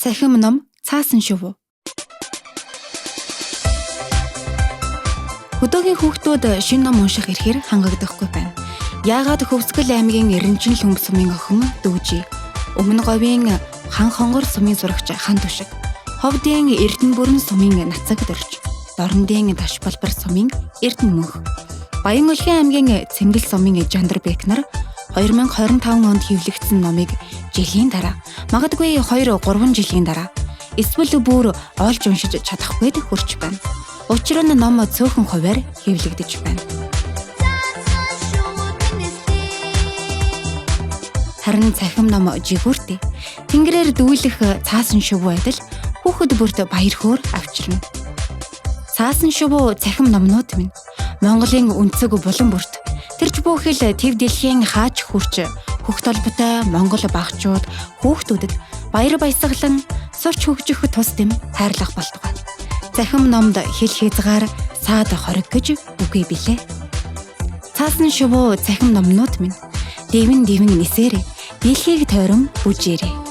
Цахим ном цаасан шувуу. Хөдөөгийн хүүхдүүд шинэ ном унших эрхээр хангагдахгүй байна. Яагаад Хөвсгөл аймгийн Эренчин лүмб сумын охин Дүүжи, Өмнө говийн Хан хонгор сумын сурагч Хан Түшиг, Ховдын Эрдэнэ бүрэн сумын Нацаг дөрж, Дорндын Таш балбар сумын Эрдэнэ мөнх, Баян-Өлгийн аймгийн Цэнгэл сумын Жандарбек нар 2025 онд хэвлэгдсэн номыг жилийн дараа, магадгүй 2 3 жилийн дараа эсвэл бүр олж уншиж чадахгүйд хүрч байна. Учир нь ном цөөхөн хувиар хэвлэгдэж байна. Харин цахим ном жигүүртээ тэнгэрээр дүүлэх цаасан шувуу адил хүүхэд бүрт баяр хөөр авчирна. Цаасан шувуу цахим номнууд минь Монголын өнцөг булан бүрт тэрч бүхэл төв дэлхийн хаач хүрч хөх толботой Монгол багчууд хүүхдүүдэд баяр баясгалан сурч хөгжих тус дэм хайрлах болтугай. Цахим номд хэл хязгаар саад хориг гэж үгүй билээ. Цаасан шувуу цахим номнууд минь дэвэн дэвэн нисээрээ дэлхийг тойрон бүжээрэй.